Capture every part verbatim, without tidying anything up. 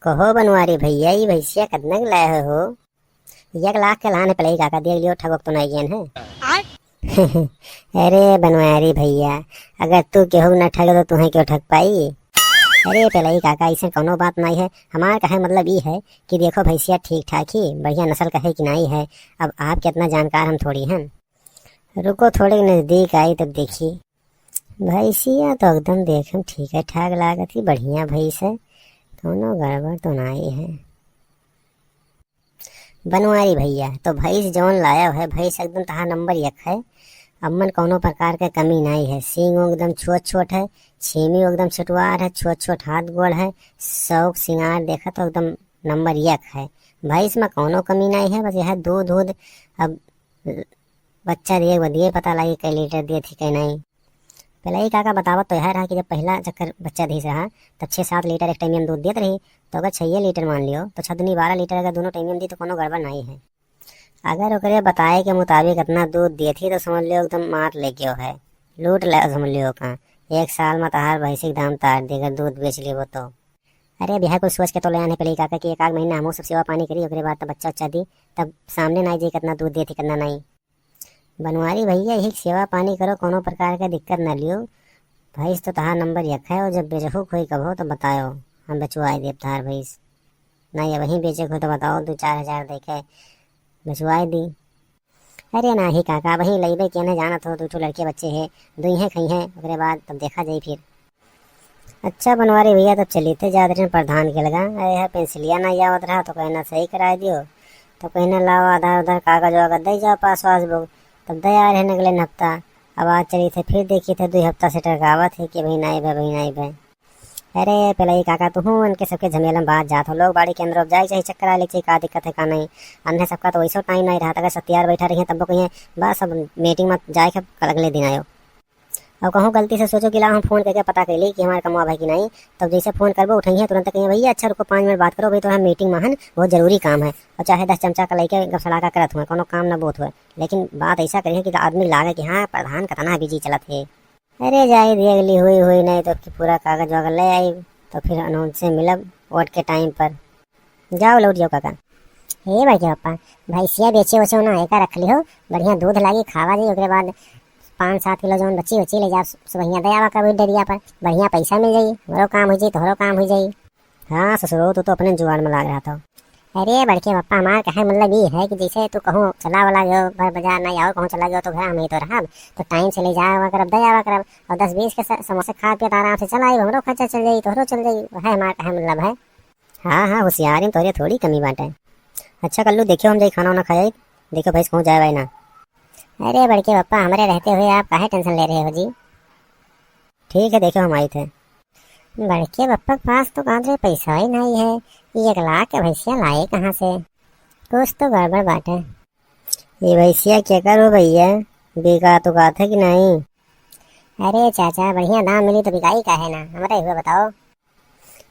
कहो बनवारी भइया, ई भइँसिया कतना के लाए हो? एक लाख के लान है पलई काका, देख लियो ठगोक तो नाहीं गएन है। अरे बनवारी भइया, अगर तू केहू न ठग तो तुहैं केहू ठग पाई? अरे पलई काका, अइसन कउनो बात नाहीं है। हमार कहे मतलब ई है कि देखो भइँसिया ठीक ठाक ही, बढ़िया नस्ल का है कि नाहीं है। अब आप केतना जानकार हम थोड़ी हन। रुको थोड़े नजदीक आई तब देखी। भइँसिया तो एकदम देखे में ठीके ठाक लागत ही, बढ़िया भइँस है, कउनो गड़बड़ तो नाहीं है। बनवारी भइया, तो भइँस जउन लायो है, भइँस एकदम तहार नंबर एक है। अम्मन कउनो प्रकार के कमी नाहीं है, सींग एकदम छोट छोट है, छीमी एकदम छोटवार है, छोट छोट हाथ गोड़ है, सौक सिंगार देखा तो एकदम नंबर एक है। भइँस में कउनो कमी नाहीं है, बस यह दूध, दूध अब बच्चा दिए के बाद ये पता लागी कै लीटर देत ही कै नाहीं। पलई काका बतावत तो यह रहा कि जब पहिला चक्कर बच्चा दिहिस रहा, तब छः सात लीटर एक टाइम में दूध देत रही, तो अगर छः लीटर मान लियो, तो छः दूनी बारह लीटर अगर दोनों टाइम में दी, तो कउनो गड़बड़ नाहीं है। अगर ओकरे बताए के मुताबिक इतना दूध देत ही, तो समझ लियो एकदम मार ले गयो है, लूट ले समझ लियो का। एक साल में तहार भइँसी के दाम तार दी, अगर दूध बेच लेबो तो। अरे, अब यह कुल सोच के तो ले आने पलई काका कि एक आध महीना हमहू सब सेवा पानी करी, ओकरे बाद तब बच्चा उच्चा दी, तब सामने नाहीं जाई कितना दूध देत ही, कितना नाहीं। बनवारी भइया, यही सेवा पानी करो, कउनो प्रकार के दिक्कत न लियो। भइँस तो तहार नंबर एक है, और जब बेचहू के होई कबो तो बतायो, हम बेचवाई देब तहार भइँस। नाहीं, अबहीं बेचे के हो तो बताओ, दू चार हजार दे के बेचवाई दी। अरे नाहीं काका, अबहीं लइबे के न, जानत हो, दू ठो लड़के बच्चे है, दुइहें खइहें, ओकरे बाद तब देखा जाई फिर। अच्छा बनवारी भइया, तब चलित है जात रहन प्रधान के लगा। अरे, यह पेंसिलिया नाहीं आवत रहा, तो कहिन सही कराए दियो। तब कहिन लाओ आधार उधार कागज वागज दे जाओ, पास वासबुक। तब दे आए रहन अगले हफ्ता। अब आज चलित है फिर देखित है, दुई हफ्ता से टरकावत है कि अबहीं नाहीं भए, अबहीं नाहीं भए। अरे पलई काका, तुहूँ उनके सबके झमेला में बात जात हो। लोग बाड़ी के अंदर अब जाए के चाही, चेक कराए लेके चाही का दिक्कत है का नाहीं। अन्हे सबका तो वैसो टाइम नाहीं रहत, अगर सत्यार बैठा रहिहें तब वो कहिहें बस अब मीटिंग में जाए के कल अगले दिन आयो। अब कहूँ गलती से सोचो कि लाओ हम फोन करके पता कइली कि हमार कमवा भए कि नाहीं, तब जैसे फोन करबो उठइहें तुरंत कहिहें भइया अच्छा रुको पाँच मिनट बात करो, अभी थोड़ा मीटिंग में हन, बहुत जरूरी काम है। और चाहे दस चमचा का लइके गपसड़ाका करत हुए, कउनो काम न बोत हुए, लेकिन बात अइसा करिहें कि आदमी लागे कि हाँ प्रधान कतना बिजी चलत है। अरे जाई दी, अगली हुई हुई नाहीं तो कि पूरा कागज वागज ले आई, तो फिर अनाउंस से मिलब वोट के टाइम पर। जाओ लौट जाओ काका। हे बड़के पप्पा, भइँसिया बेचे ओचे ना, एका रख लिहो, बढ़िया दूध लागी, खावा जाई, ओकरे बाद पाँच सात किलो जउन बची उची ले जाओ, सुबहिया दे आवा कबो डेरिया पर, बढ़िया पैसा मिल जाई, हमरो काम हुई जाई, तोहरो काम हुई जाई। हाँ ससुरो, तू तो अपने जुगाड़ में लाग रहत हो। अरे बड़के पप्पा, हमार कहे मतलब ई है कि जैसे तू कहूँ चला वाला गयो, भर बाजार नाहीं, और कहूँ चला गयो तो घर हम ही तो रहब, तो टाइम से ले जावा करब, दे आवा करब, और दस बीस के स-, समोसे खा के तो आराम से चला आइब, हमरो खर्चा चल जाई, तोहरो चल जाई, वह हमार कहे मतलब है। हाँ हाँ, होशियारी में तोहरे थोड़ी कमी बाटे। अच्छा कल्लू, देखियो हम जाई खाना वाना खाए, देखियो भइँस कहूँ जाए वाए ना। अरे बड़के पप्पा, हमरे रहते हुए आप काहे टेंशन ले रहे हो जी? ठीक है, देखियो हम आइत है। बड़के पप्पा के पास तो कहत रहे पैसा ही नाहीं है, ई एक लाख के भइँसिया लाए कहाँ से? कुछ तो गड़बड़ बाटे। ये भइँसिया केकर हो भइया, बिकात उकात है कि नाहीं? अरे चाचा, बढ़िया दाम मिली तो बिकाई काहे ना, हमरे हुए बताओ।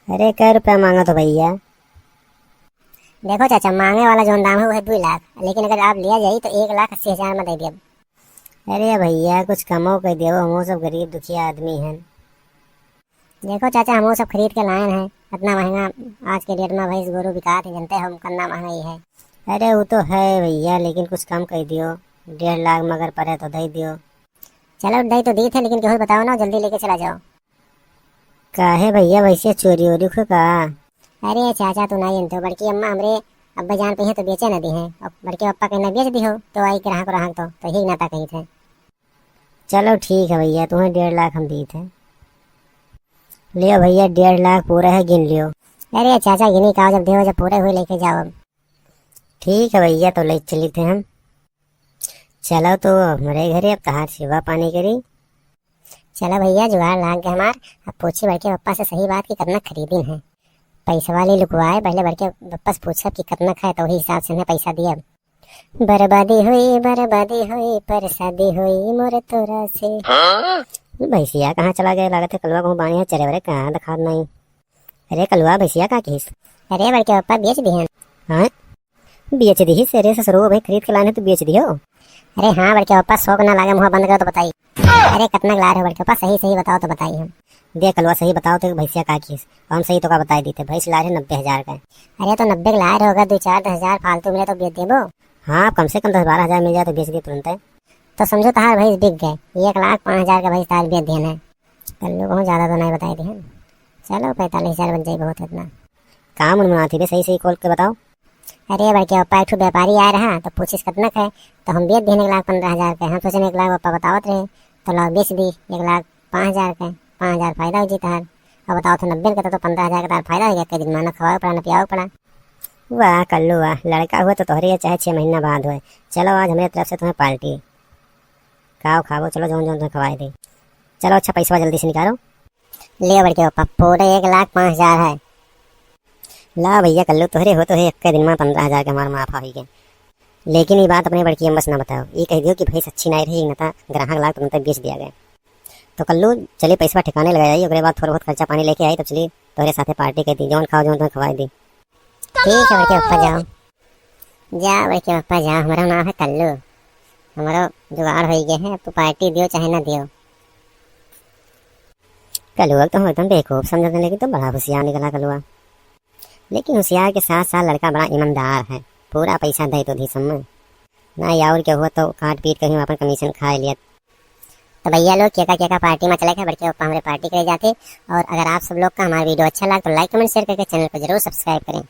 अरे कै रुपया माँगत हो भइया? देखो चाचा, माँगे वाला जउन दाम है वो है दुई लाख, लेकिन अगर आप लिया जाई तो एक लाख अस्सी हजार में दे दिया। अरे भइया, कुछ कमो कर देवो, हमहू सब गरीब दुखिया आदमी हन। देखो चाचा, हमहू सब खरीद के लायन है, इतना महँगा आज के डेट में भइँस गोरू बिकात है, जनते हो कतना महँगाई है। अरे वो तो है भइया, लेकिन कुछ कम कर दियो, डेढ़ लाख में अगर परे तो दे दियो। चलो दे तो दीत है, लेकिन केहू बताओ ना, जल्दी लेके चला जाओ। काहे भइया, भइँसिया चोरी ओरी हो का? अरे चाचा, तू नाहीं जनते हो, बड़की अम्मा हमरे अब्बा जान पे है तो बेचे ना दिहें, और बड़के पप्पा कहिन बेच दिहो तो आई ग्राहक, ग्राहक तो, तो ही नाता कहित है। चलो ठीक है भइया, तुहैं डेढ़ लाख हम दीत है। लियो भइया, डेढ़ लाख पूरा है, गिन लियो। अरे चाचा, गिनी का, जब देहो जब पूरे हुए लेके जाओ अब। ठीक है भइया, तो ले चलित है हम। चलो तो हमरे घरे, अब तहार सेवा पानी करी। चलो भइया, जुगाड़ लाग गए हमार। अब पूछी बड़के पप्पा से सही बात कि कितना खरीदिन है। पैसा वाली लुकवाए, पहले बड़के पप्पा से पूछब कि कितना खाए, तो वही हिसाब से उन्हें पैसा दिया। बर्बादी हुई, बर्बादी हुई, परसादी हुई मोर तोरा से। हाँ? ये भइँसिया कहाँ चला गए? लागत है कलुआ कहूँ बानी है, चरे वरे कहाँ देखात नाहीं। अरे कलुआ, भइँसिया का किहिस? अरे बड़के पप्पा, बेच दिहन। हाँ, बेच दिहिस? अरे ससुरो, अबहीं खरीद के लाने तो बेच दियो। अरे हाँ बड़के पप्पा, शौक ना लागे, मुँह बंद करो तो बताई। अरे कतना के लाए रहे बड़के पप्पा, सही सही बताओ तो बताई हम। देख कलुआ, सही बताओ तो भैंसिया का किस, हम सही तो का बताई दीते, भैंस लाए रहे नब्बे हजार का। अरे तो नब्बे के लाए रहे होगा, दो चार दस हजार फालतू मिले तो बेच देबो। हाँ, कम से कम दस बारह हजार मिल जाए तो बेच दे तुरंत। तो समझो तहार भैंस बिक गए, एक लाख पाँच हजार का भैंस तहार बेच देना है। कल्लू बहुत ज्यादा तो नहीं बताई दी है। चलो पैंतालीस हजार बन जाई, बहुत इतना। का मुनमुनात ही बे, सही सही खोल के बताओ। अरे बड़के पप्पा, एक ठो व्यापारी आए रहा तो पूछिस कतना के है, तो हम बेच दिहन एक लाख पन्द्रह हजार के। हम सोचन एक लाख पप्पा बतावत रहे, तो लो बेच दी एक लाख पाँच हजार के, पाँच हजार फायदा हो जी तहार। अब बताओ तो नब्बे के तो पन्द्रह हजार के तहार फायदा हो गया, कई दिन माना खवावे पड़ा, न पियावे पड़ा। वाह कल्लू वाह, लड़का हुआ तो तोहरे है, चाहे छह महीना बाद हुए। चलो आज हमारे तरफ से तुम्हें पार्टी, खाओ खाओ, चलो जौन जौन तुम्हें खवाए दे। चलो अच्छा पैसा जल्दी से निकालो। ले बड़के पप्पा, पूरे एक लाख पाँच हजार है। ला भैया कल्लू, तोहरे हो तो है, एक दिन में पन्द्रह हजार के हमार माफा हुई गए। लेकिन ये बात अपने बड़की अम्मा से ना बताओ, ये कह दियो कि भैंस अच्छी नहीं रही, न तो ग्राहक लाग तुरंत बेच दिया गया। तो कल्लू चली पैसा ठिकाने लगा जाई, ओकरे बाद थोड़ा बहुत खर्चा पानी लेके आई, तब चली तोहरे साथे पार्टी कर दी, जौन खाओ जौन तुम्हें खवाए दी। ठीक है बड़के पप्पा, जाओ। जा बड़के पप्पा जा, हमारा नाम है कल्लू, हमारा जुगाड़ हो गया है, अब तू पार्टी दियो चाहे ना दियो। कलुआ तो हम एकदम बेवकूफ समझते हैं, लेकिन तुम बड़ा होशियार निकला कलुआ। लेकिन होशियार के साथ साथ लड़का बड़ा ईमानदार है, पूरा पैसा दे तो दी समय ना, और क्या हुआ तो काट पीट कहीं अपन कमीशन खा लिया। तो भैया लोग, केका केका पार्टी में चले के बड़के पप्पा हमारे पार्टी करे जाते। और अगर आप सब लोग का हमारा वीडियो अच्छा लगा तो लाइक कमेंट शेयर करके चैनल को जरूर सब्सक्राइब करें।